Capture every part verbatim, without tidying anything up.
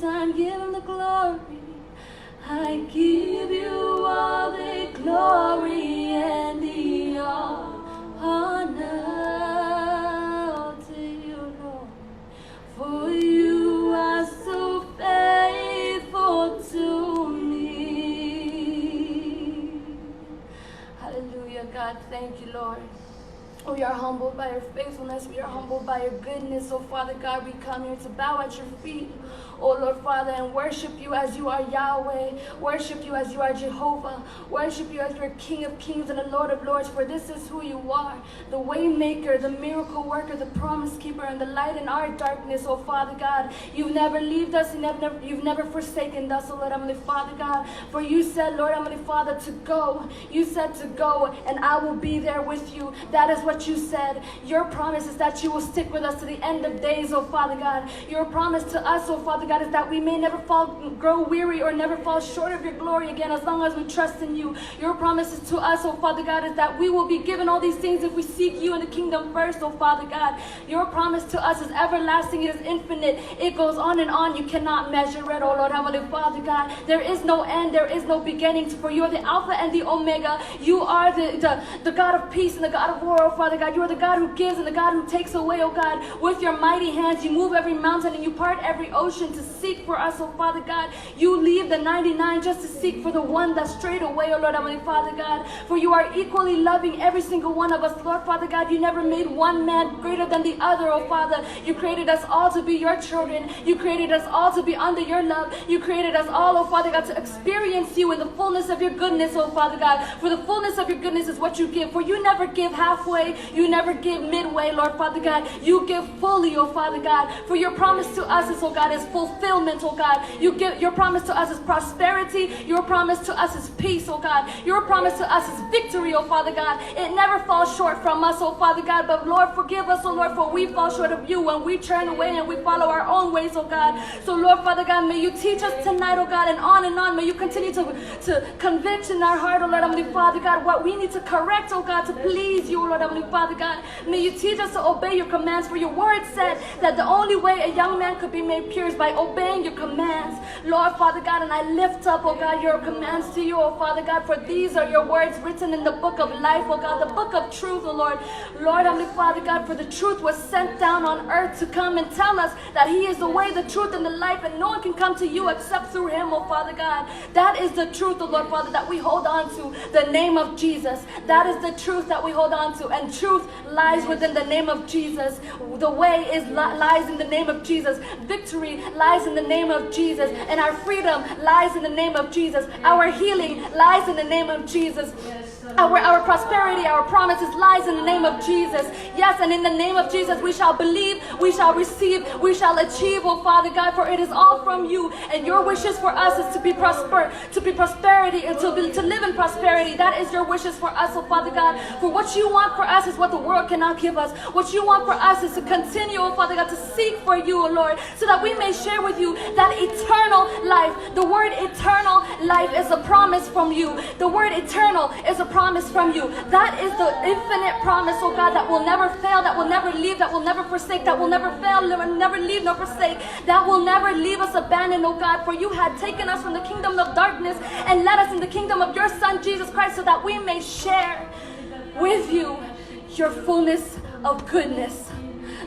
time, give him the glory. I give you all the glory and the honor, all to you, Lord. For you are so faithful to me. Hallelujah, God, thank you, Lord. We are humbled by your faithfulness. We are humbled by your goodness. Oh, Father God, we come here to bow at your feet. Oh, Lord Father, and worship you as you are Yahweh. Worship you as you are Jehovah. Worship you as your King of kings and the Lord of lords, for this is who you are. The way maker, the miracle worker, the promise keeper, and the light in our darkness, oh Father God. You've never leaved us, you never, you've never forsaken us, oh Lord Heavenly Father God. For you said, Lord Heavenly Father, to go. You said to go, and I will be there with you. That is what you said. Your promise is that you will stick with us to the end of days, oh Father God. Your promise to us, oh Father God, is that we may never fall, grow weary, or never fall short of your glory again as long as we trust in you. Your promises to us, oh Father God, is that we will be given all these things if we seek you and the kingdom first, oh Father God. Your promise to us is everlasting, it is infinite, it goes on and on, you cannot measure it, oh Lord Heavenly Father God. There is no end, there is no beginning, for you are the Alpha and the Omega. You are the, the, the God of peace and the God of war, oh Father God. You are the God who gives and the God who takes away, oh God. With your mighty hands, you move every mountain and you part every ocean to seek for us, oh Father God. You leave the ninety-nine just to seek for the one that strayed away, oh Lord Heavenly Father God. For you are equally loving every single one of us, Lord Father God. You never made one man greater than the other, oh Father. You created us all to be your children. You created us all to be under your love. You created us all, oh Father God, to experience you in the fullness of your goodness, oh Father God. For the fullness of your goodness is what you give. For you never give halfway. You never give midway, Lord Father God. You give fully, oh Father God. For your promise to us is, oh God, is fulfillment, oh God. You give, your promise to us is prosperity. Your promise to us is peace, oh God. Your promise to us is victory, oh Father God. It never falls short from us, oh Father God. But Lord, forgive us, oh Lord, for we fall short of you when we turn away and we follow our own ways, oh God. So Lord, Father God, may you teach us tonight, oh God, and on and on. May you continue to, to convict in our heart, oh Lord, Heavenly Father God, what we need to correct, oh God, to please you, oh Lord, Heavenly Father God. May you teach us to obey your commands, for your word said that the only way a young man could be made pure is by obeying your commands, Lord Father God. And I lift up, oh God, your commands to you, oh Father God, for these are your words written in the book of life, oh God, the book of truth, oh Lord. Lord, Heavenly Father God, for the truth was sent down on earth to come and tell us that he is the way, the truth, and the life, and no one can come to you except through him, oh Father God. That is the truth, oh Lord Father, that we hold on to, the name of Jesus. That is the truth that we hold on to, and truth lies within the name of Jesus. The way is li-, lies in the name of Jesus. Victory lies in the name of Jesus, and our freedom lies in the name of Jesus. Our healing lies in the name of Jesus. Our, our prosperity, our promises lies in the name of Jesus. Yes, and in the name of Jesus, we shall believe, we shall receive, we shall achieve, oh Father God, for it is all from you. And your wishes for us is to be prosper, to be prosperity, and to be, to live in prosperity. That is your wishes for us, oh Father God. For what you want for us is what the world cannot give us. What you want for us is to continue, oh Father God, to seek for you, oh Lord, so that we may share with you that eternal life. The word eternal life is a promise from you. The word eternal is a promise from you. That is the infinite promise, oh God, that will never fail, that will never leave, that will never forsake, that will never fail, never, never leave nor forsake, that will never leave us abandoned, oh God, for you had taken us from the kingdom of darkness and led us in the kingdom of your Son, Jesus Christ, so that we may share with you your fullness of goodness,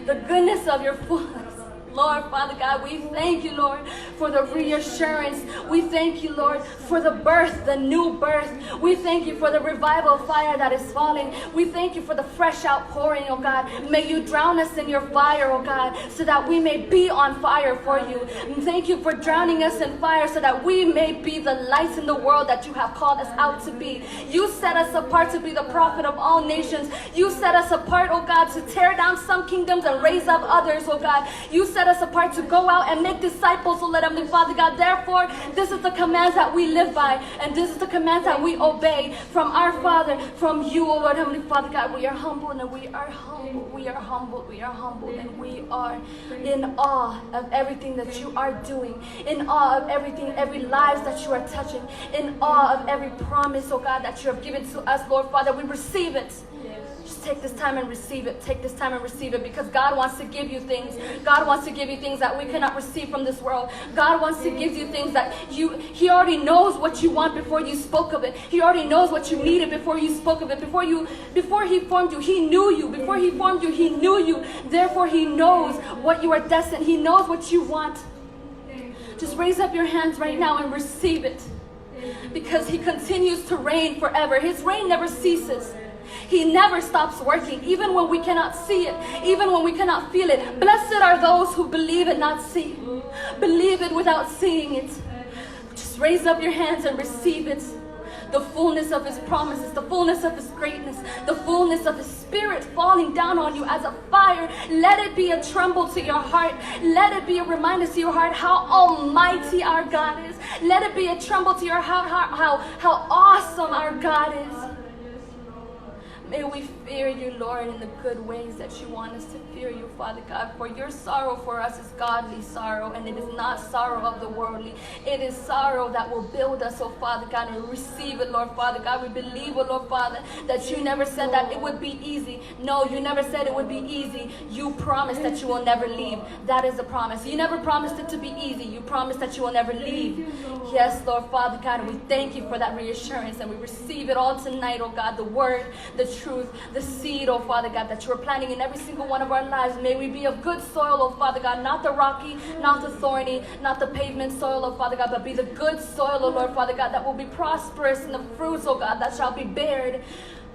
the goodness of your fullness. Lord, Father God, we thank you, Lord, for the reassurance. We thank you, Lord, for the birth, the new birth. We thank you for the revival fire that is falling. We thank you for the fresh outpouring, oh God. May you drown us in your fire, oh God, so that we may be on fire for you. And thank you for drowning us in fire so that we may be the light in the world that you have called us out to be. You set us apart to be the prophet of all nations. You set us apart, oh God, to tear down some kingdoms and raise up others, oh God. You set us apart to go out and make disciples, oh Lord Heavenly Father God. Therefore, this is the commands that we live by, and this is the commands that we obey from our Father, from you, oh Lord Heavenly Father God. We are humble and we are humble. We are humble. We are humble, and we are in awe of everything that you are doing, in awe of everything, every lives that you are touching, in awe of every promise, oh God, that you have given to us, Lord Father. We receive it. Just Take this time and receive it. Take this time and receive it, because God wants to give you things. God wants to give you things that we cannot receive from this world. God wants to give you things that you, He already knows what you want before you spoke of it. He already knows what you needed before you spoke of it. Before you, before He formed you, He knew you. Before He formed you, He knew you. Therefore, He knows what you are destined. He knows what you want. Just raise up your hands right now and receive it. Because He continues to reign forever. His reign never ceases. He never stops working, even when we cannot see it, even when we cannot feel it. Blessed are those who believe and not see. Believe it without seeing it. Just raise up your hands and receive it. The fullness of His promises, the fullness of His greatness, the fullness of His Spirit falling down on you as a fire. Let it be a tremble to your heart. Let it be a reminder to your heart how almighty our God is. Let it be a tremble to your heart how, how, how awesome our God is. May we fear you, Lord, in the good ways that you want us to fear you, Father God. For your sorrow for us is godly sorrow, and it is not sorrow of the worldly. It is sorrow that will build us, oh Father God. And we receive it, Lord Father God. We believe, oh Lord Father, that you never said that it would be easy. No, you never said it would be easy. You promised that you will never leave. That is the promise. You never promised it to be easy. You promised that you will never leave. Yes, Lord Father God, and we thank you for that reassurance, and we receive it all tonight, oh God, the word, the truth, the seed, oh Father God, that you are planting in every single one of our lives. May we be of good soil, oh Father God, not the rocky, not the thorny, not the pavement soil, oh Father God, but be the good soil, oh Lord Father God, that will be prosperous in the fruits, oh God, that shall be bared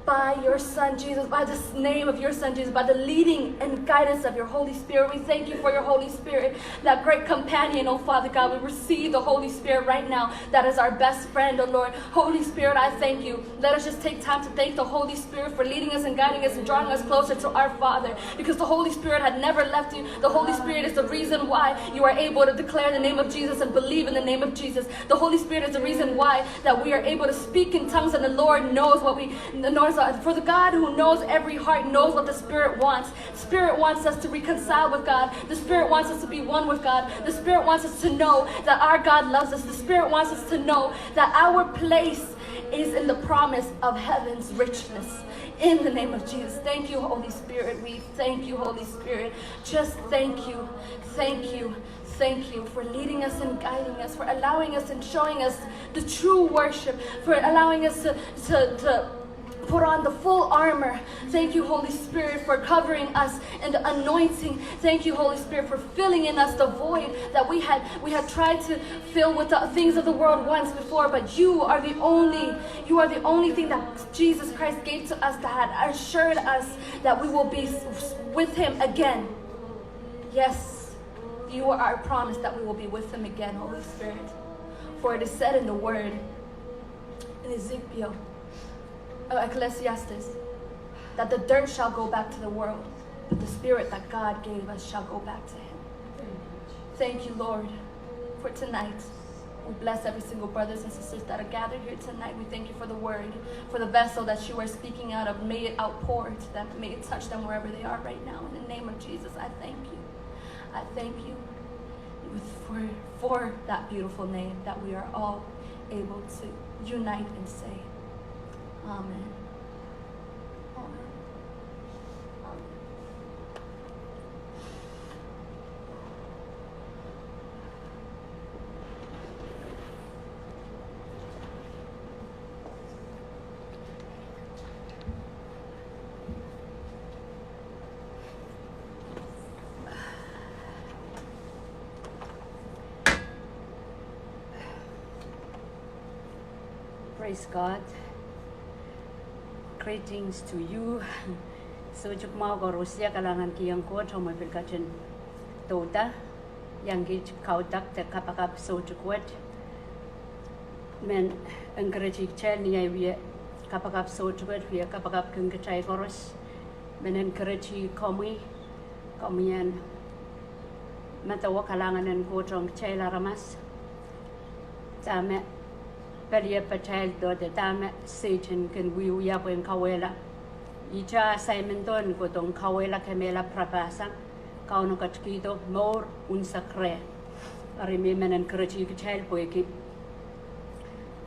by your Son Jesus, by the name of your Son Jesus, by the leading and guidance of your Holy Spirit. We thank you for your Holy Spirit, that great companion, oh Father God. We receive the Holy Spirit right now. That is our best friend, oh Lord. Holy Spirit, I thank you. Let us just take time to thank the Holy Spirit for leading us and guiding us and drawing us closer to our Father, because the Holy Spirit had never left you. The Holy Spirit is the reason why you are able to declare the name of Jesus and believe in the name of Jesus. The Holy Spirit is the reason why that we are able to speak in tongues, and the Lord knows what we, knows, uh, for the God who knows every heart knows what the Spirit wants. Spirit wants us to reconcile with God. The Spirit wants us to be one with God. The Spirit wants us to know that our God loves us. The Spirit wants us to know that our place is in the promise of heaven's richness. In the name of Jesus. Thank you, Holy Spirit. We thank you, Holy Spirit. Just thank you. Thank you. Thank you for leading us and guiding us, for allowing us and showing us the true worship, for allowing us to, to, to put on the full armor. Thank you, Holy Spirit, for covering us in the anointing. Thank you, Holy Spirit, for filling in us the void that we had, we had tried to fill with the things of the world once before, but you are the only, you are the only thing that Jesus Christ gave to us that had assured us that we will be s-, s-, with Him again. Yes, you are our promise that we will be with Him again, Holy Spirit. For it is said in the word, in Ezekiel, uh, Ecclesiastes, that the dirt shall go back to the world, but the spirit that God gave us shall go back to Him. Thank you, Lord, for tonight. We bless every single brothers and sisters that are gathered here tonight. We thank you for the word, for the vessel that you are speaking out of. May it outpour to them. May it touch them wherever they are right now. In the name of Jesus, I thank you. I thank you for, for that beautiful name that we are all able to unite and say, Amen. Amen. Amen. Praise God. Greetings to you. Soutuk mwahu koaros, ia kalahngan kihong Koht omw pil ketin douda. Iang kiht kaudok de kapakap soutuk wet. Men encourage kitail ni ahi wie kapakap soutuk wet, wie kapakap kin kitail koaros. Men encourage komwi, komwi en medewe kalahngan en Koht ong kitail aramas. Dahme peliepatail dohte, dahme Sehdan kin wiewia pwehn kauwehla. Ihte assignment en Koht ong kauwehla, kemehla, prapahsang. Kauno ketikihdo mour unsek reh. Eri me men encourage kitail pwehki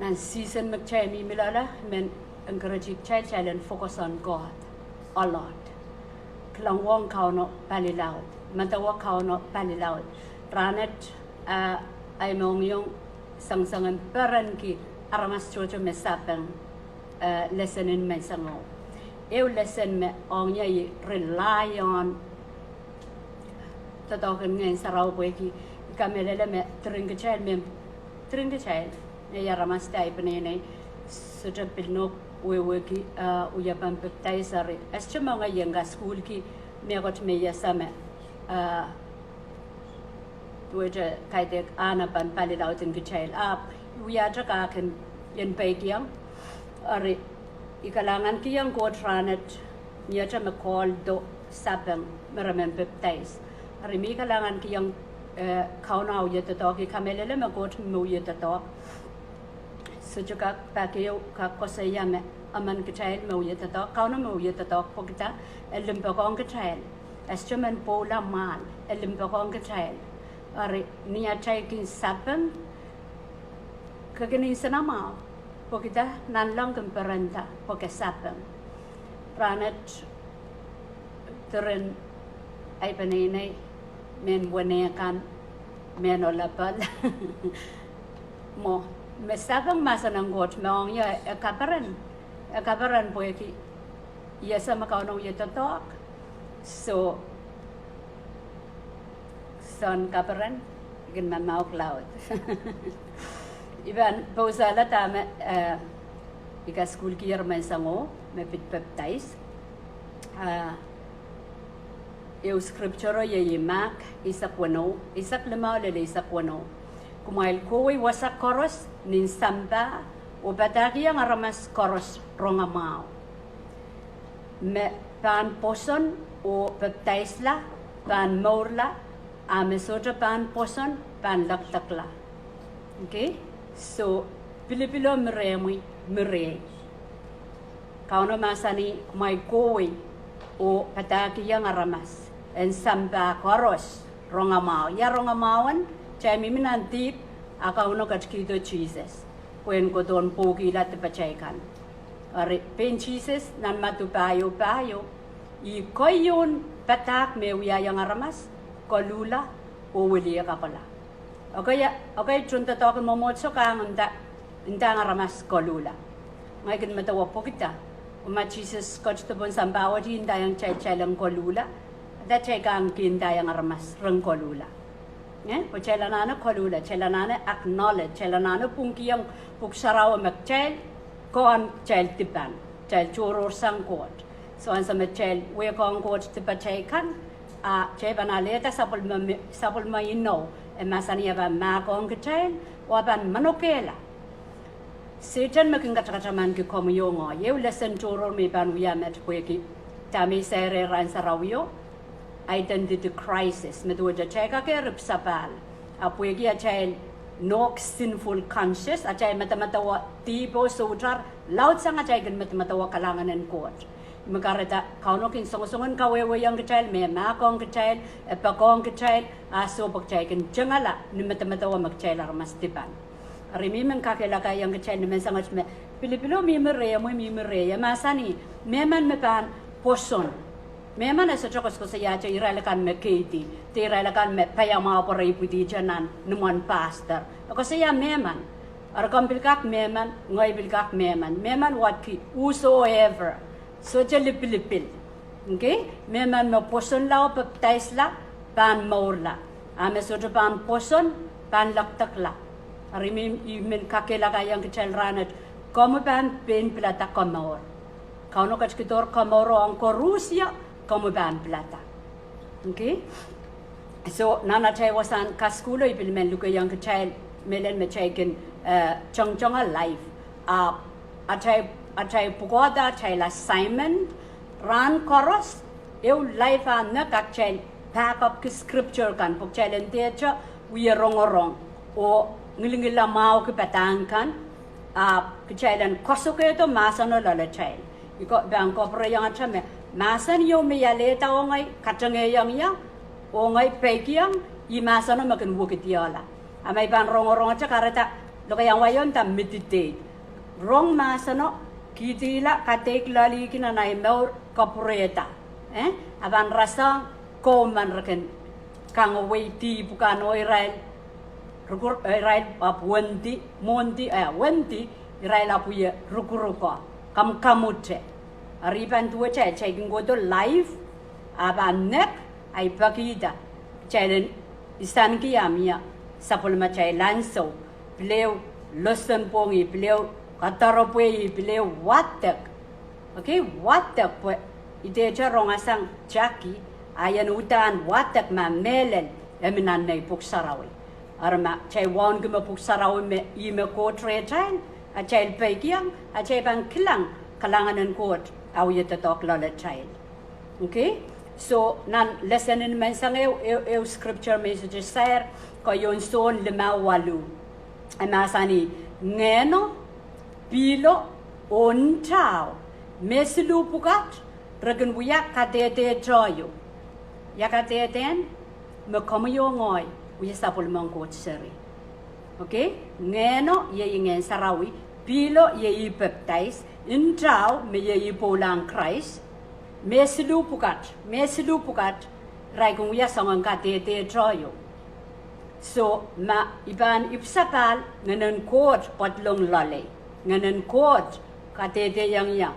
nan season me kitail mihmi loale, men encourage kitail, kitail en focus on God. a lot. Kilang wong Kauno palilaud, medewe Kauno palilaud. Rahnwet, ah, ahi mohngiong sangsangen perenki aramas tohto me sapeng, eh, lesson en menseng o. Ehu lesson me ong ie I rely on doadoahk en Ngehn Sarawi pwehki I kamehlele me diren kitail me, diren kitail me aramas de ahi peneinei sohte pil nohk wehwehki, eh, wiepen pepdais eri. E sohte mohngiong I en kasukuhlki mehkot me I ese me, eh, duwehte kaidehk ahn pahn palilaud en kitail. Ahpw I wiahte kak en, en peikiong. Eri I kalahngankihong Koht rahnwet, miehte me call do sapeng me re men pepdais. Eri me I kalahngankihong, eh, Kauno ah wie doadoahk, I kamehlele me Koht me wie doadoahk. Sohte kak pak ehu kak koasoia me emen kitail me wie doadoahk, Kauno me wie doadoahk pwehki e limpoakohng kitail. E sohte men pwoula mwahl, e limpoakohng kitail. Eri ni atail kin sapeng, ke kin nsenamwahu, pwehki nanleng kin perenda pwe ke sapeng. Rahnwet diren ahi peneinei, mehn wene kan, mehn olepel, mwo, me sapeng mahsen en Koht me ong ie e kaperen, e kaperen pwehki I ese me Kauno wie doadoahk. So, soun kaperen, I kin mamauk laud. I pahn pousehla dahme, eh, I kasukuhlkiher menseng o me pid pepdais. Ah, ehu scripture o iei Mark eisek weneu, eisek limau lel eisek weneu. Kumwail kohwei wasa koaros nin sampah oh padahkihong aramas koaros rongamwahu. Me pahn pwoson oh pepdaisla pahn mourla, a me sohte pahn pwoson pahn lekdekla. Okay? So, pilipilo mi rehmwi, mi rehi. Kauno mahsanih, kumwail kohwei oh padahkihong aramas en sampah koaros rongamwahu. Ia rongamwahu en? Kitail mihmi nan dihp, a Kauno ketikihdo Sises pwehn kohdohn pwoukihla dipatail kan. Eri pein Sises nan Madiu pahieu pahieu, ih koiuhn padahk me wiahiong aramas koluhla oh wiliakapwala. Okay, okay, tohndoadoahk en mwomwohdiso kang nda, ndahng aramas koluhla. Ngehi kin medewe pwehkida, ma Sises ketido pohn sampah wet, ih ndaiong kitail kitail en koluhla, de kitail kang kin ndaiong aramas ren koluhla. Eh, pwe kitail anahne koluhla, kitail anahne acknowledge, kitail anahne pwungkihong Pwuhk Sarawi me kitail, kohn kitail dipan, kitail tohrohrsang Koht. So ansou me kitail wehkohng Koht dipatail kan, a kitail pahn alehda sapwellime, sapwellime inou, e mahsanih e pahn mahkohng kitail, oh e pahn manokehla. Sehdan me kin katakatamanki komwi oh ngehi. Ehu lesen tohrohr me I pahn wia met pwehki dahme I sair rahn sarawio, identity crisis, me duwehte kitail kak ehr ipwsapahl. A pwehki atail nohk sinful conscious, atail medemedewe dihpo soutar laudsang atail kin medemedewe kalahngan en Koht. Me kahrehda Kauno kin songosong en kawehwehiong kitail, me mahkohng kitail, e poakohng kitail, a soh pwe kitail kin tengala ni medemedewe me kitail aramas dipan. Eri mihmi en kakehlakaiong kitail ni menseng wet me pilipilo mihmi rehmwi, mihmi rehi, e mahsanih, mehmen me pahn pwoson. Mehmen e sohte koasokoasoiahte irail akan me keidi, de irail akan me paiamwahu pwe re ipwidihte nan imwen pastor. E koasoia mehmen. Eri komw pil kak mehmen, ngehi pil kak mehmen. Mehmen wadki whosoever. Sohte lipilipil. Okay? Mehmen me pwosonla oh pepdaisla pahn mourla. A me sohte pahn pwoson pahn lekdekla. Eri mihmi en kakehlakaiong kitail rahnwet, komwi pahn pein pilada komour. Kauno ketikihdohr komouro ong koarusie, komwi pahn pilada. Okay? So nan atail wasahn kasukuhlo I pil men lukehiong kitail mehlel me kitail kin, eh, tongtonge life. A atail, atail pwukoahda atail assignment rahn koaros, ehu life ah nek, a kitail back up ki scripture kan pwe kitail en dehte wie rongorong oh ngilngilamwahuki padahk kan, a kitail en koasoakohdo mahseno loalatail. I pahn koapworehiong ahte me mahsen ieu me I alehda oh ngehi katengehiong ie, oh ngehi peikiong, ih mahseno me kin wekidihla. A ma I pahn rongorongete, kahrehda lokaiahn wai o nda meditate. Rong mahseno, Kihdihla kadeik loaliki nan ei mour kapwurehda. Eh? A pahn rasehng kou men re kin kangowei dihp kan oh irail, rukur, eh, irail ahpw wendi, mwohndi, eh, wendi, irail ahpw wie rukuruko, kamwkamwute. Eri pahn duwehte, kitail kin kohdo life, a pahn nek, a I pekihda, kitail en isanki a mie sapwellimatail ansou, pil ehu loson pwong ih, pil ehu kadarepwe ih, pil ehu wadek. Okay, wadek pwe I dehte rong sang Jackie, a I en uhdahn wadek ma mehlel e mi nan nei pwuhk sarawi. Eri ma kitail wauneki me pwuhk sarawi me ih me Koht rehtail, a kitail peikiong, a kitail pahn kilang kalahngan en Koht a wie doadoahk loaletail. Okay? So, nan lesen en menseng ehu, ehu, ehu scripture me I sohte sair, keieun Sohn limau waluh. E mahsanih, Ngehno, pihlo, oh ntao, me siluh pwukat, re kin wia kadehde tohio. Ia kadehde? Me komwi oh ngehi wia sapwellimen Koht seri. Okay? Ngehno iei Ngehn Sarawi, pihlo iei pepdais, ntao me iei pwoulahn Krais, me siluh pwukat, me siluh pwukat, irail kin wia soangen kadehde tohio. So, ma I pahn ipwsapahl, Ngehnen Koht pedolong loalei. Ngehnen Koht kadehdehiong ie.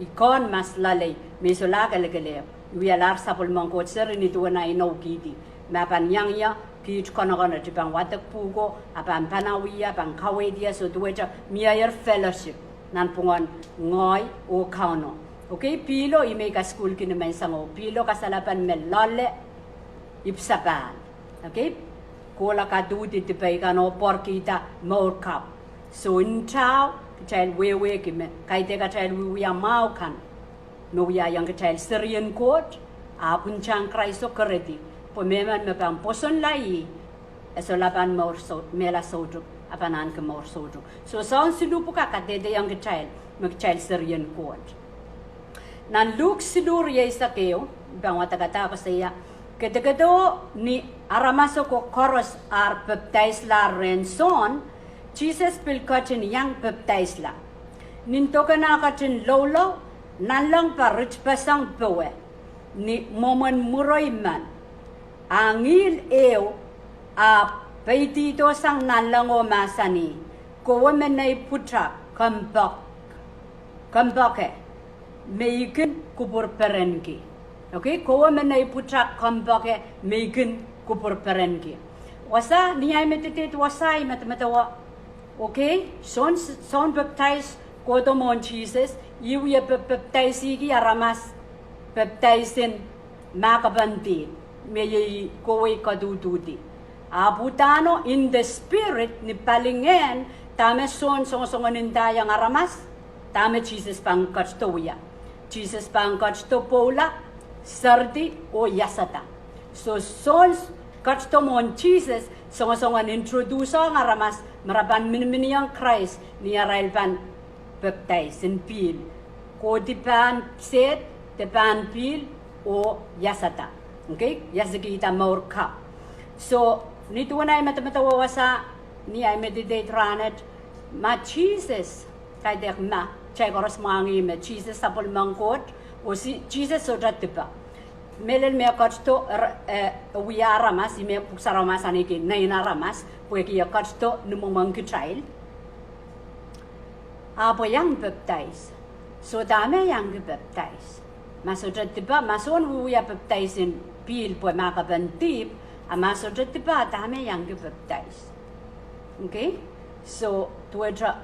I kohn mas loalei, me I solahr kelekelehpw. I wialahr sapwellimen Koht seri ni duwen ei noukihdi. Ma pahn iang ie, kiht konokon, I pahn wadek pwuhko, a pahn panawih ie, pahn kaweid ie, so duwehte mieier fellowship nanpwungen ngehi oh Kauno. Okay, pihlo ih me I kasukuhlki ni menseng o, pihlo kasalepen me loale ipwsapahl. Okay, kohla kaduhdi dipei kan oh pwarkihda mour kapw. So ntao, kitail wehwehki me kaidehk atail wiewia mwahu kan me wiahiong kitail serien Koht, ahpw ntahn Krais o keredi, pwe mehmen me pahn pwosonla ih, e solahr pahn mour sou-, mehla soutuk, a pahn ahneki mour soutuk. So soahng siluh pwukat kadehdehiong kitail me kitail serien Koht. Nan Luk siluh rieisek ehu, I pahn wadek dah koasoia, Kedekedeho ni aramas oko koaros ar pepdaisla rehn Sohn, Sises pil ketin iang pepdaisla. Nin dok en ah ketin loulou, nanleng pa ritpeseng powe ni mwomwen mwuroi men. A ngihl ehu ahpw peidihdo sang nanleng oh mahsanih, Kowe me nei pwutak, kompoake, kompoake, me I kin kupwur perenki. Okay, kowe me nei pwutak, kompoake, me I kin kupwur perenki. Wasa, ni ei medemedewe wasa, I medemedewe, okay, Sohn, Sohn Pepdais kohdo mwohn Sises, ih wie pep-, pepdaisihki aramas pepdaisin mahkpen dihp, me iei kohwei kaduhduhdi. Ahpw uhdahno in the spirit, ni palingehn, dahme Sohn songosongen ndaiong aramas, dahme Sises pahn ketido wia. Sises pahn ketido pwoula, seridi oh iasada. So Sohn ketido mwohn Sises songosongen introduce-ong aramas me re pahn miniminiong Krais ni arail pahn pepdais en pihl. Kohdi pahn sehd, de pahn pihl, oh iasada. Okay, iasikihda mour kapw. So ni duwen ei medemedewe wasa, ni ei meditate rahnwet, ma Sises, kaidehk ma, kitail koaros mwahngih me Sises sapwellimen Koht, oh Sises sohte dipe. Mehlel me ketido, eh, wia aramas, ih me pwuhk sarawi mahsanihki nein aramas, pwehki e ketido ni mwomwen kitail. Ahpw e iang pepdais. So dahme e iangki pepdais? Ma sohte dipe, ma Sohn wiewia pepdais en pihl pwe mahkpen dihp, a ma sohte dipe dahme e iangki pepdais? Okay? So duwehte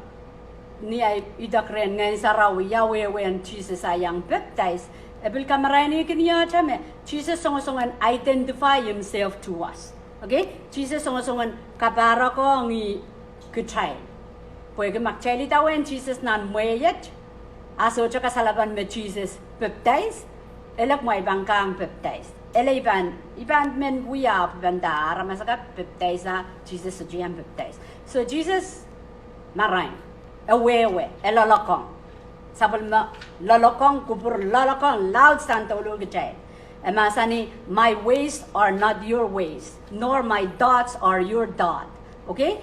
ni ei idek rehn Ngehn Sarawi ia wehwehn Sises ah iang pepdais, e pil kamarainihki ni ahte me Sises songosongen identify himself to us. Okay? Sises songosongen kapahrekohng ih kitail. Pwehki ma kitail idawehn Sises nan mwehiet, a sohte kasalepen me Sises pepdais, ele kumwail pahn kang pepdais. Ele I pahn, I pahn men wia pepda aramas akan pepdais a Sises sohte iang pepdais. So Sises marain, e wehwe, e loalokong. Sapwellime loalokong, kupwur loalokong, laud sang douluhl kitail. E mahsanih, My ways are not your ways, nor my thoughts are your thought. Okay?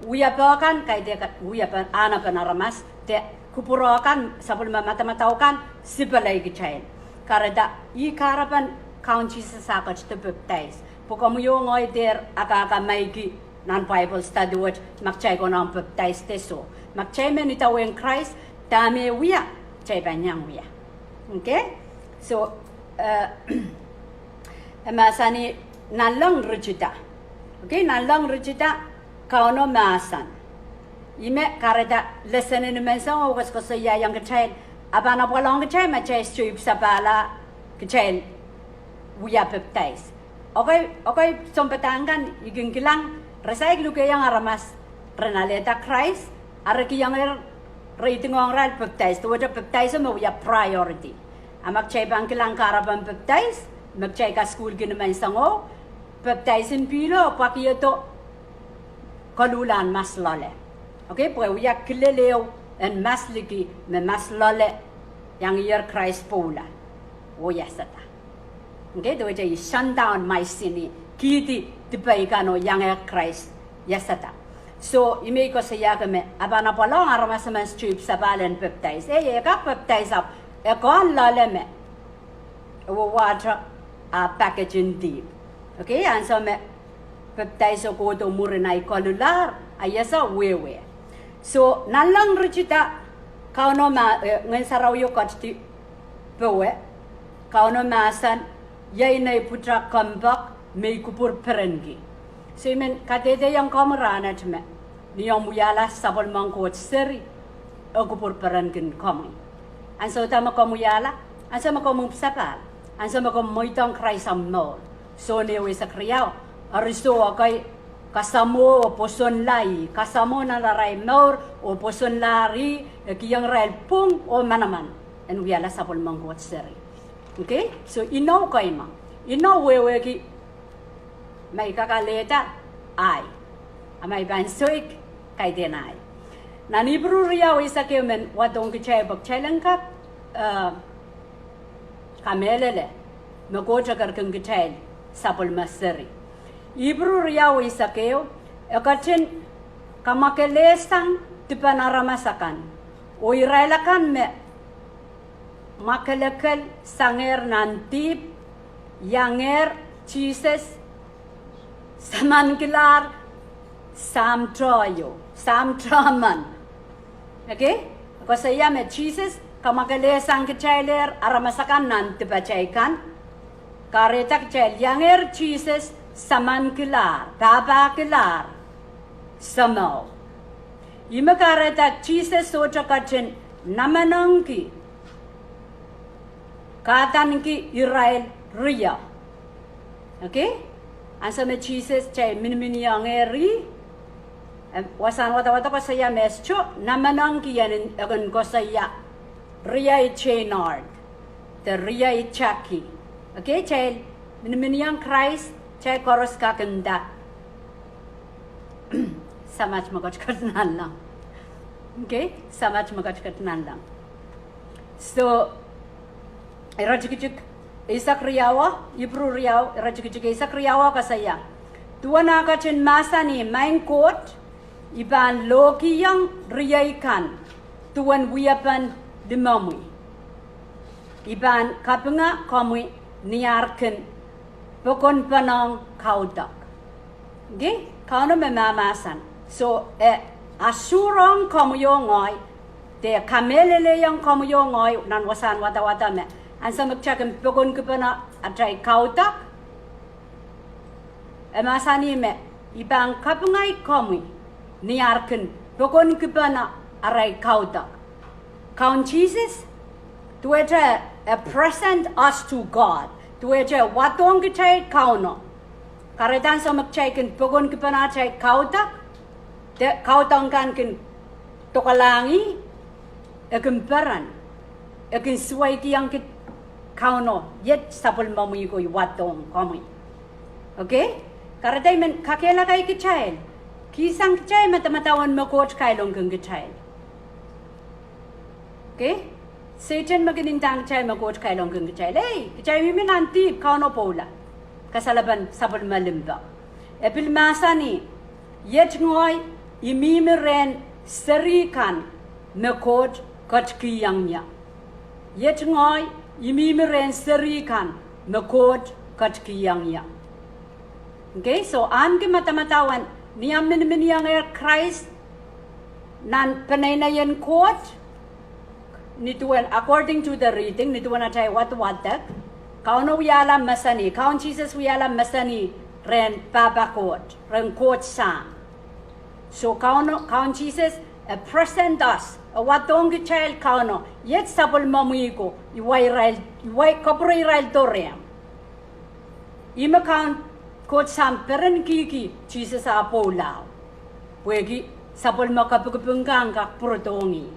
Wiepe kan, kaidehk wiepen, anahnepen aramas, de kupwur kan, sapwellime madamadau kan, sipelei kitail. Kahrehda, ih kahrepen Kaun Sises ah ketidi pepdais. Pwe komwi oh ngehi dehr akakamaiki nan Bible study wet, ma kitail konehng pepdais de soh. Ma kitail men idawehn Krais, dahme e wia, kitail pahn iang wia. Okay? So, eh, e mahsanih nanleng ritida. Okay, nanleng ritida, Kauno mahsen. Ih me kahrehda lesson en imenseng o koasokoasoiaiong kitail, a pahn apwalong kitail ma kitail sohte ipwsapahla kitail wia pepdais. Okay, okay, sounpadahk kan I kin kilang, re saik lukehiong aramas ren alehda Krais, a re kihong irail, re idingohng irail pepdais, duwehte pepdais me wia priority. A ma kitail pahn kilang kahrepen pepdais, me kitail kasukuhlki ni menseng o, pepdais en pihlo pwakihdo koluhlahn mas loale. Okay, pwe wia kilel ehu en mas liki me mas loale iangier Krais pwoula oh iasada. Okay, duwehte I shut down my sin, I kihdi dipei kan oh iangehki Krais iasada. So, ih me I koasoiahki me, a pahn apwalong aramas emen sohte ipwsapahl en pepdais. Eh, e kak pepdais ahpw e kehn loale me, e wehwehte ah package en dihp. Okay, ansou me pepdais e kohdo mwurin ahi koluhlahr, a I ese wehwe. So, nanleng ritida, Kauno ma, eh, Ngehn Sarawio ketidi powe, Kauno mahsen, iei nei pwutak kompoak, me I kupwur perenki. So I men kadehdehiong komwi rahnwet me, ni omw wiahla sapwellimen Koht seri, e kupwur perenkin komwi. Ansou da me komw wiahla, ansou me komw ipwsapahl, ansou me komw mweidohng Krais omw mour. Sohn ehu eisek riau, eri soh ekei kasamwo oh pwosonla ih, kasamwo nan arail mour oh pwosonlahr ih, e kihong irail pwung oh manaman en wiahla sapwellimen Koht seri. Okay? So inou kei me, inou wehwehki ma I kak alehda ahi, a ma I pahn soik, kaidehn ahi. Nan Ipru riau eisek ehu men wadohng kitail pwe kitail en kak, eh, kamehlele me Koht ekerkin kitail sapwellime seri. Ipru riau eisek ehu, e ketin kamwakelehsang dipen aramas akan, oh irail akan me mwakelekel sangehr nan dihp, iangehr Sises, samankilahr, Sahm Tohio, Sahm Tohmw. Okay? Koasoia me Sises kamwakelehsang kitailehr aramas akan nan dipatail kan. Kahrehda kitail iangehr Sises, samankilahr, pahpakilahr, Sahmo. Ih me kahrehda Sises sohte ketin namenengki, kahdaneki irail rio. Okay? Ansou me Sises, kitail miniminiong ih, wasahn wadawad koasoia me e sohte namenengki en, e kin koasoia riei Chouinard de riei Jackie. Okay, kitail miniminiong Krais, kitail koaros kak nda Samat me ketiket nanleng. Okay, Samat me ketiket nanleng. So, iretikitik eisek riau, Ipru riau, iretikitik eisek riau koasoia, duwen ah ketin mahsanih, Maing Koht, I pahn lohkihong riei kan duwen wiepen limomwi. I pahn kapinga komwi ni ar kin pokonpene kaudok. Okay? Kauno me mahmahsen. So, e assureong komwi oh ngehi, de kamehlelehiong komwi oh ngehi nan wasahn wadawad me, ansou me kitail kin pokonkipene atail kaudok, e mahsanih me, I pahn kapinga komwi ni ar kin pokonkipene arail kaudok. Kaun Sises, duwehte e present us to God. Duwehte wadohng kitail Kauno. Kahrehda ansou me kitail kin pokonkipene atail kaudok, de kaudok kan kin dokalahng ih, e kin peren, e kin suwedihong kit Kauno, iet sapwellimomwi ko I wadohng komwi. Okay? Kahrehda I men kakehlaka kitail, kihsang kitail madamadau en me Koht kailongkin kitail. Okay? Sehdan me kin ndahng kitail me Koht kailongkin kitail. Ei, kitail mihmi nan dihp, Kauno pwoula. Kasalepen sapwellime limpoak. E pil mahsanih, iet ngehi I mihmi rehn seri kan me Koht ketikihong ie. Iet ngehi, I mihmi rehn seri kan me Koht ketikihong ie. Okay, so ahneki madamadau en ni omw miniminiong Krais nan peneinei en Koht, ni duwen, according to the reading, ni duwen atail wadawadek, Kauno wiahla mahsanih, Kaun Sises wiahla mahsanih rehn Pahpa Koht, rehn Koht Sahm. So Kauno, Kaun Sises, e present us, e wadohng kitail Kauno, iet sapwellimomwi ko, I wai irail, I wai, kapwurei irail doh rehmw. Ih me Kaun Koht Sahm perenkihki Sises ah pwoula, pwehki sapwellime kapikipik kan kak pwurodohng ih.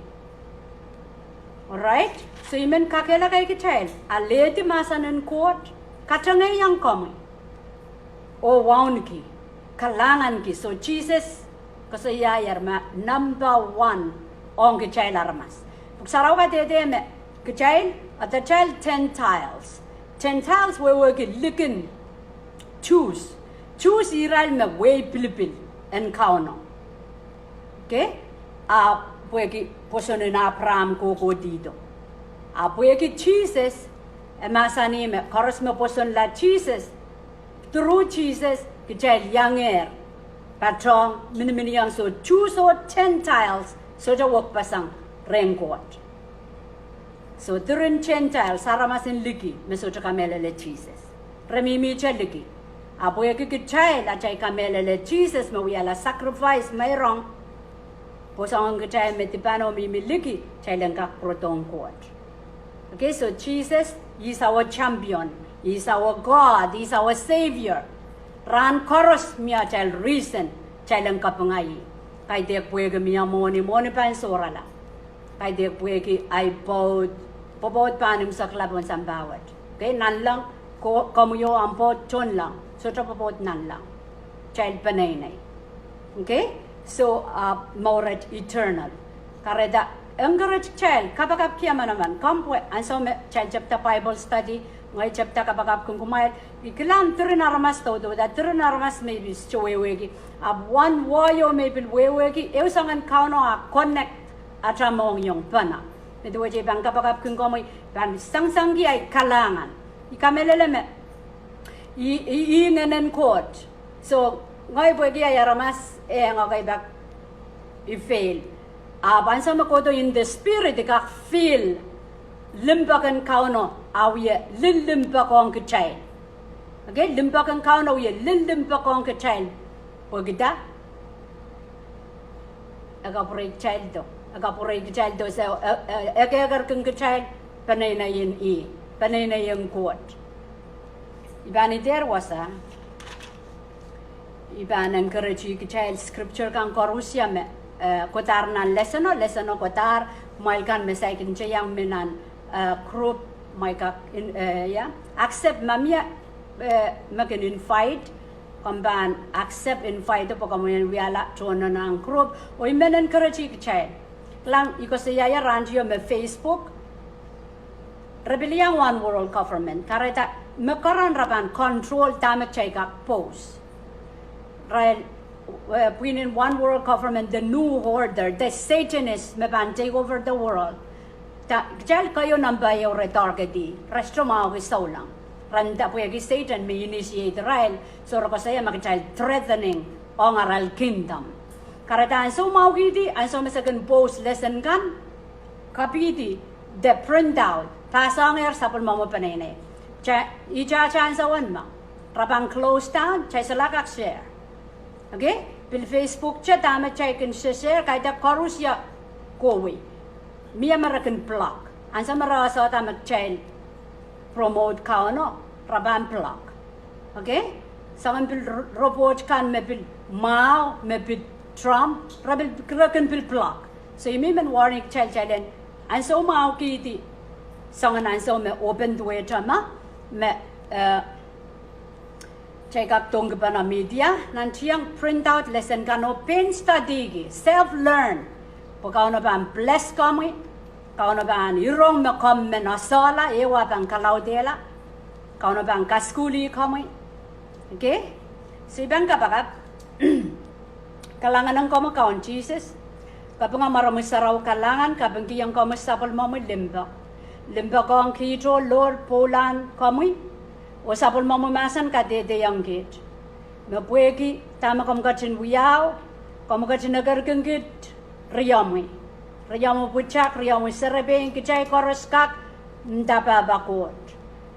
Alright? So I men kakehlaka kitail, alehdi mahsen en Koht, katengeiong komwi, oh wauneki, kalahnganki. So Sises koasoiaier me number one ong kitail aramas. Pwuhk Sarawi kadehde me kitail, atail Gentiles. Gentiles wehwehki likin Jews. Jews irail me wehi pilipil en Kauno. Okay? A pwehki pwoson en Apraam kohkohdihdo. A pwehki Sises, e mahsanih me koaros me pwosonla Sises, through Sises, kitail iangehr patohng miniminiong. So Jews oh Gentiles sohte wekpeseng rehn Koht. So diren Gentiles, aramas en liki me sohte kamehlele Sises, re mihmihte liki. A pwehki kitail atail kamehlele Sises me wiahla sacrifice meirong, pwoson ong kitail me dipan oh mihmi liki, kitail en kak pwurodohng Koht. Okay, so Jesus is our champion, He is our God, He is our Savior. Rahn koaros mie atail reason kitail en kapinga ih. Kaidehk pwehki mie mwohni, mwohni pahn sohrala. Kaidehk pwehki ahi pwoud, pwopwoud pahn imwisekla pohn sampah wet. Okay, nanleng, ko-, komwi oh omw pwoud tohnleng, sohte pwopwoud nanleng. Kitail peneinei. Okay? So, uh, mour et eternal. Kahrehda encourage kitail, kapakapki emenemen, komw pwe ansou me kitail tepda Bible study, ngehi tepda kapakapkin kumwail, I kilang diren aramas doudouda, diren aramas me I pil sohte wehwehki, ahpw wen wai o me I pil wehwehki, ehu soangen Kauno ah connect atail mohngiong pahn. Me duwehte I pahn kapakapkin komwi, pahn sangsangki ahi kalahngan. I kamehlele me I, I, I ngehnen Koht. So, ngehi pwehki ahi aramas, eh, ngehi kak I fail. Ahpw ansou me kohdo in the spirit I kak feel limpoak en Kauno, a wie lihn limpoak ong kitail. Okay, limpoak en Kauno wie lihn limpoak ong kitail. Pwehki dah? E kapwurei kitaildo. E kapwurei kitaildo, so, e, e, e kehkehrkin kitail peneinei en ih, peneinei en Koht. I pahn idehr wasa, I pahn encourage kitail scripture kan koarusie me, eh, kodahr nan lesson o, lesson o kodahr, kumwail kan me saikinte iang mi nan, eh, group, kumwail kak, eh, ia, accept ma mie, eh, me kin invite, komw pahn accept invite pwe komw en wiahla tohn nan group, oh I men encourage kitail. Kilang, I koasoiaier rahn tio me Facebook, re pil iang one world government, kahrehda me keren re pahn control dahme kitail kak post. Re, eh, pwihn en one world government, the new order, the Satanist me pahn take over the world. Dah, kitail keieu number ehu re target-i, re sohte mwahuki souleng. Re nda pwehki Satan me initiate irail, so re koasoia me kitail threatening ong arail kingdom. Kahrehda ansou mwahuki di, ansou me se kin post lesson kan, kapihdi de print out, pasohngehr sapwellimomwi peneinei. Kitail, ihte atail ansou en me re pahn close down, kitail solahr kak share. Okay? Pil Facebook te dahme kitail kin share, kaidehk koarusie kohwei. Mie me re kin block. Ansou me re esehda me kitail promote Kauno, re pahn block. Okay? Soangen pil r-, report kan me pil mwahu, me pil Trump, re pil, re kin pil block. So I men warning kitail, kitail en ansou mwahuki di, soangen ansou me open duwehte me, me, eh, kitail kak dohngkipene media, nantihong print out lesson kan oh pein study-ki, self learn. Pwe Kauno pahn bless komwi, Kauno pahn irong me komw men esehla, ehu ah pahn kalaudehla, Kauno pahn kasukuhlih komwi. Okay? So I pahn kapakap, kalahngan ong komwi Kaun Sises, Kapinga mwaromwi sarawi, kalahngan, kapingkihong komwi sapwellimomwi limpoak. Limpoak ong kiht oh lohr pwoulahn komwi, oh sapwellimomwi mahsen kadehdehiong kiht me pwehki dahme komw ketin wiahu, komw ketin ekerkin kiht riomwi, riomwi pwutak, riomwi serepein, kitail koaros kak nda pahpa Koht.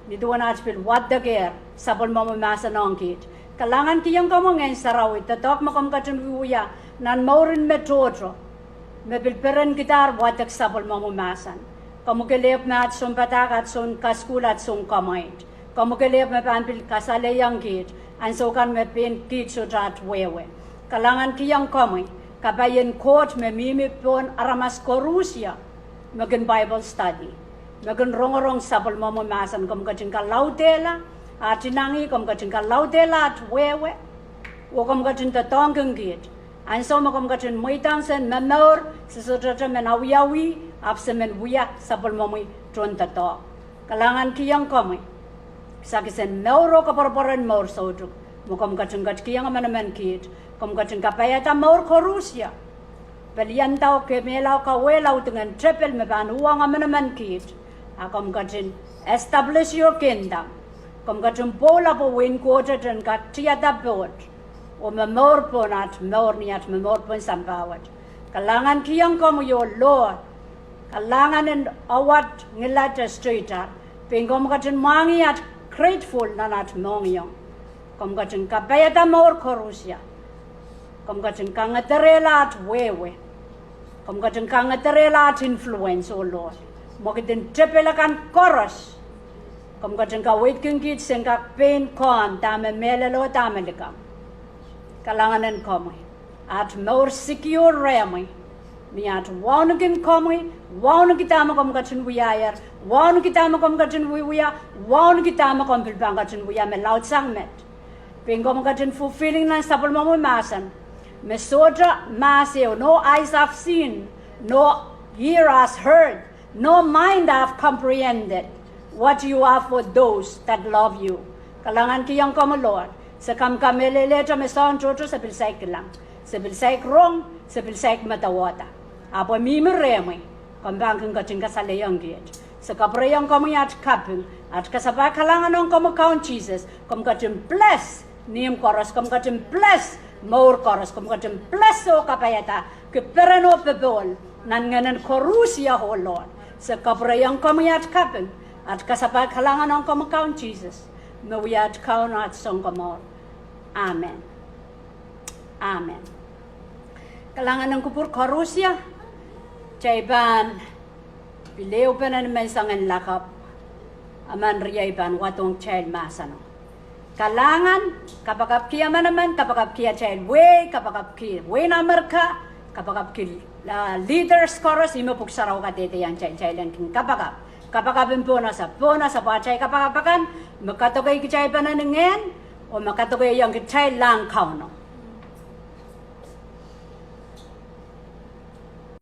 Ni duwen at pil wadekehr sapwellimomwi mahsen ong kiht, kalahngankihong komwi Ngehn Sarawi doadoahk me komw ketin wiewia nan mouren me tohto, me pil perenkidahr wadek sapwellimomwi mahsen. Komwi kelehpw me at sounpadahk, at soun kasukuhl, at soun kamwaid. Komwi kelehpw me pahn pil kasalehiong kiht ansou kan me pein kiht sohte at wehwe. Kalahngankihong komwi kapai en Koht me mihmi pohn aramas koarusie me kin Bible study, me kin rongorong sapwellimomwi mahsen. Komw ketin kalaudehla at inangih, komw ketin kalaudehla at wehwe, oh komw ketin doadoahngkin kiht ansou me komw ketin mweidohng sen momour, se sohte men awiawi, ahpw se men wia sapwellimomwi tohndoadoahk. Kalahngankihong komwi kisakis en mour oh koapworopwor en mour soutuk me komw ketin ketikihong emenemen kiht. Komw ketin kapaiada mour koarusie, pelianda oh kemehla oh kauwehla udingen tepil me pahn uhwong emenemen kiht, a komw ketin establish your kingdom. Komw ketin pwoula pwe wehin Koht en kak tiada pwoud oh momour pohn at mour, ni at momour pohn sampah wet. Kalahngankihong komwi, oh Lord, kalahngan en award ngilahr de streitar, pein komw ketin mwahngih at grateful nan at mohngiong. Komw ketin kapaiada mour koarusie. Komw ketin kangederehla at wehwe. Komw ketin kangederehla at influence, oh Lord. Mwekidin tepil akan koaros, komw ketin kaweidkin kiht sen kak pein kohn dahme mehlel oh dahme likamw. Kalahngan en komwi, at mour secure rehmwi ni at wauneki komwi, wauneki dahme komw ketin wiahier, wauneki dahme komw ketin wiewia, wauneki dahme komw pil pahn ketin wia me laudsang met. Pein komw ketin fulfilling nan sapwellimomwi mahsen me sohte mahs ehu, no eyes have seen, no ear has heard, no mind have comprehended what you have for those that love you. Kalahngankihong komwi Lord, se kamkamehlelehte me soahng tohto se pil saik kilang, se pil saik rong, se pil saik medewehda. Ahpw e mihmi rehmwi, komw pahn kin ketin kasalehiong kiht. Se kapwurehiong komwi at kaping, at kasapahl kalahngan ong komwi Kaun Sises. Komw ketin bless ihmw koaros, komw ketin bless mour koaros, komw ketin bless oh kapaiada ki peren oh popohl nan ngehnen koarusie, oh Lord. Se kapwurehiong komwi at kaping, at kasapahl kalahngan ong komwi Kaun Sises, me wia at Kaun, at Sounkomour. Amen. Amen. Kalahngan en kupwur koarusie. Kitail pahn pil ehupene ni menseng en lakapw, emen riei pahn wadohng kitail mahseno. Kalahngan, kapakapki emenemen, kapakapki atail wehi, kapakapki wehin Amerika, kapakapki leaders koaros, ihme pwuhk sarawi kadehdehiong kitail, kitail en kin kapakap. Kapakap en pohnese, pohnese pwe atail kapakap akan me kadokei kitail pene ni ngehn, oh me kadokehiong kitail lahng Kauno.